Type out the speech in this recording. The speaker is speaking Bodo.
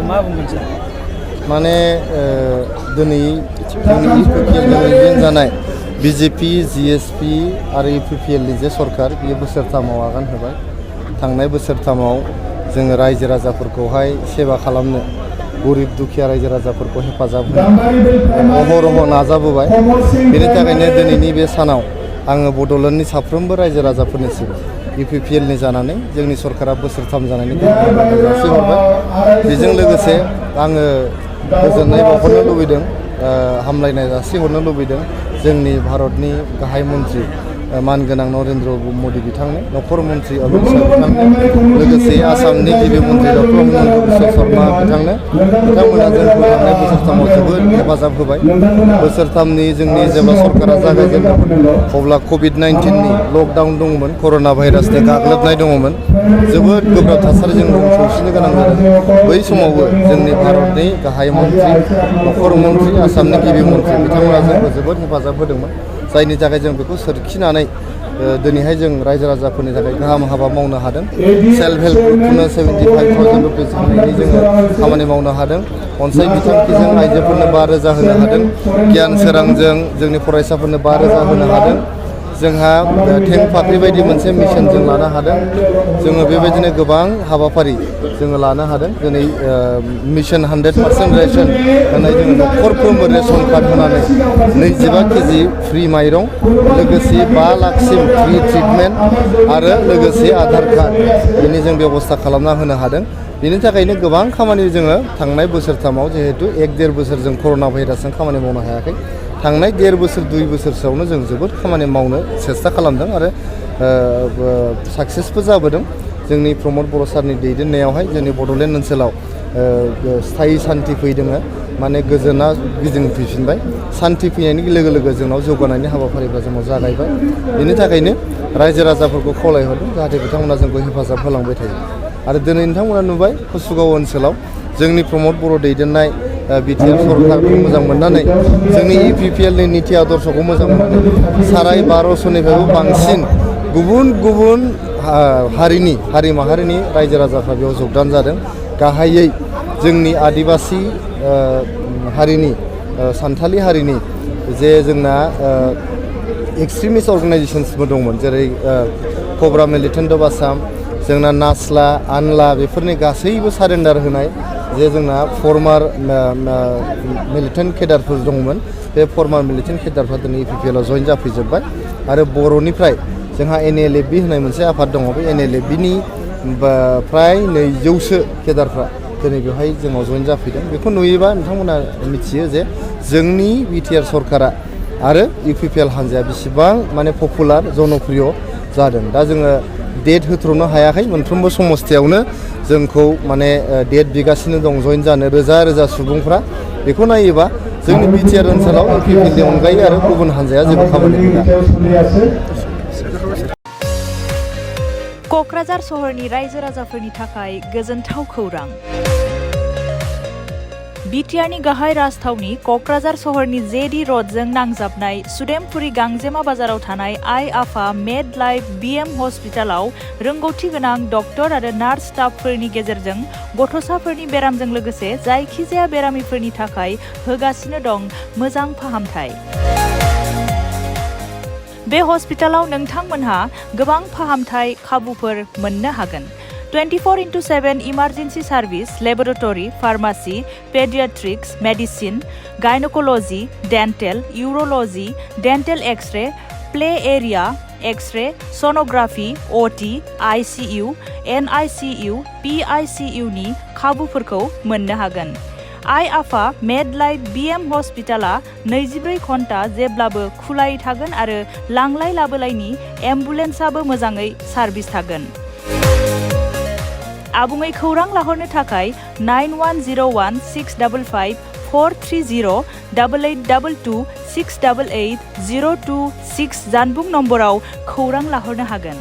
मा बुंगोन सार? माने दिनै जोंनि इउपिपिएल जानाय बिजेपि जिएसपि आरो इउपिपिएलनि जे सरकार बियो बोसोरथामाव आगान होबाय। थांनाय बोसोरथामाव जोङो रायजो राजाफोरखौहाय सेवा खालामनो गरिब दुखिया रायजो राजाफोरखौ हेफाजाब होनो अहरह नाजाबोबाय। बेनि थाखायनो दिनैनि बे सानाव आङो बड'लेण्डनि साफ्रोमबो रायजो राजाफोरनिसिम इउपिपिएलनि जानानै जोंनि सरकारा बोसोरथाम जानायनि जासिहरबाय। बेजों लोगोसे आङो गोजोननाय बावहरनो लुबैदों, हामलायनाय जासिहरनो लुबैदों जोंनि भारतनि गाहाय मन्त्रि मानगोनां नरेन्द्र मदि बिथांनो, नखर मन्त्रि अमित शाह बिथांनो, लोगोसे आसामनि गिबि मन्त्रि डक्टर हिमन्त बिश्व शर्मा बिथांनो। बिथांमोना जोंखौ थांनाय बोसोरथामाव जोबोद हेफाजाब होबाय। बोसोरथामनि जोंनि जेब्ला सरकारा जागायजेनदोंमोन अब्ला कभिड-19नि लकडाउन दङमोन, कर'ना भाइरासनि गाग्लोबनाय दङमोन। जोबोद गोब्राब थासारिजों जों सौसिनो गोनां जादों। बै समावबो जोंनि भारतनि गाहाय मन्त्रि, नखर मन्त्रि, आसामनि गिबि मन्त्रि बिथांमोना जोंखौ जोबोद हेफाजाब होदोंमोन। जायनि थाखाय जों बेखौ सोरखिनानै दिनैहाय जों रायजो राजाफोरनि थाखाय गाहाम हाबा मावनो हादों। सेल्फ हेल्प ग्रुपनो 75,000 रुपिस होनायनि जोङो खामानि मावनो हादों। अनसाय बिथांखिजों आइजोफोरनो 5,000 होनो हादों। गियान सोरांजों जोंनि फरायसाफोरनो 5,000 होनो हादों। जोंहा थें फाख्रि बायदि मोनसे मिशन जों लानो हादों। जोङो बेबायदिनो गोबां हाबाफारि जोङो लानो हादों। दिनै मिशन 100% रेशन होनाय जोङो नखरफ्रोमबो रेशन कार्ड होनानै 25 केजि फ्रि माइरं, लोगोसे 5 लाखसिम फ्रि ट्रिटमेन्ट आरो लोगोसे आधार कार्ड बेनि जों बेबस्था खालामना होनो हादों। बेनि थाखायनो गोबां खामानि जोङो थांनाय बोसोरथामाव जिहेतु 1-1.5 बोसोर जों कर'ना भाइरासजों खामानि मावनो हायाखै। थांनाय 1.5 बोसोर 2 बोसोरसोआवनो जों जोबोद खामानि मावनो सेस्था खालामदों आरो साक्सेसबो जाबोदों। जोंनि प्रमद बर' सारनि दैदेननायावहाय जोंनि बड'लेण्ड ओनसोलाव स्थायि सान्थि फैदों। माने गोजोना गिदिंफैफिनबाय। सान्थि फैनायनि लोगो लोगो जोंनाव जौगानायनि हाबाफारिफ्रा जोंनाव जागायबाय। बेनि थाखायनो रायजो राजाफोरखौ खावलायहरदों जाहाथे बिथांमोना जोंखौ हेफाजाब होलांबाय थायो। आरो दिनै नोंथांमोना नुबाय कुसुगाव ओनसोलाव जोंनि प्रमद बर' दैदेननाय बिटिआर सरकारखौ मोजां मोननानै जोंनि इउपिपिएलनि निति आदर्शखौ मोजां मोननानै 1250निफ्रायबो बांसिन गुबुन गुबुन हारि माहारिनि रायजो राजाफ्रा बेयाव जगदान जादों। गाहायै जोंनि आदिबासि हारिनि सान्थालि हारिनि जे जोंना एक्सट्रिमिस्ट अर्गानाइजेसन्सबो दंमोन, जेरै कब्रा मिलिटेन्ट अफ आसाम, जोंना नास्ला आनला बेफोरनि गासैबो सारेन्डार होनाय जे जोंना फर्मार मिलिटेन्ट केडारफोर दंमोन। बे फर्मार मिलिटेन्ट केडारफ्रा दिनै इउपिपिएलआव जइन जाफैजोब्बाय। आरो बर'निफ्राय जोंहा NLFB होननाय मोनसे आफाद दङ। बे NLFBनि फ्राय 200सो केडारफ्रा दिनै बेवहाय जोंनाव जइन जाफैदों। बेखौ नुयोबा नोंथांमोना मिथियो जे जोंनि बिटिआर सरकारा आरो इउपिपिएल हान्जाया बेसेबां माने पपुलार जनप्रिय जादों। दा जोङो डेट होथ्र'नो हायाखै। मोनफ्रोमबो समस्थियावनो जोंखौ माने डेट बिगासिनो दं जइन जानो रोजा रोजा सुबुंफ्रा। बेखौ नायोबा जोंनि बिटिआर ओनसोलाव इउपिपिएलनि अनगायै आरो गुबुन हान्जाया जेबो खामानि गैया। क'क्राझार सहरनि रायजो राजाफोरनि थाखाय गोजोनथाव खौरां। बिटिआरनि गाहाय राजथावनि क'क्राझार सहरनि जेडी र'डजों नांजाबनाय सुदेमपुरी गांजेमा बाजाराव थानाय आइ आफा मेड लाइफ BM हस्पिटालाव रोंगौथि गोनां डक्टर आरो नार्स स्टाफफोरनि गेजेरजों गथ'साफोरनि बेरामजों लोगोसे जायखिजाया बेरामिफोरनि थाखाय होगासिनो दं मोजां फाहामथाय। बे हस्पिटालाव नोंथांमोनहा गोबां फाहामथाय खाबुफोर मोननो हागोन। 24/7 emergency service, laboratory, pharmacy, paediatrics, medicine, gynaecology, dental, urology, dental x ray, play area, x ray, sonography, OT, ICU, NICU, PICU नि खाबुफोरखौ मोननो हागोन। आइ आफा मेड लाइफ BM हस्पिटाला 24 घन्टा जेब्लाबो खुलायै थागोन आरो लांलाय लाबोलायनि एम्बुलेन्सआबो मोजाङै सार्भिस थागोन। आबुङै खौरां लाहरनो थाखाय 9101-655-430, 8822-688-026 जानबुं नम्बराव खौरां लाहरनो हागोन।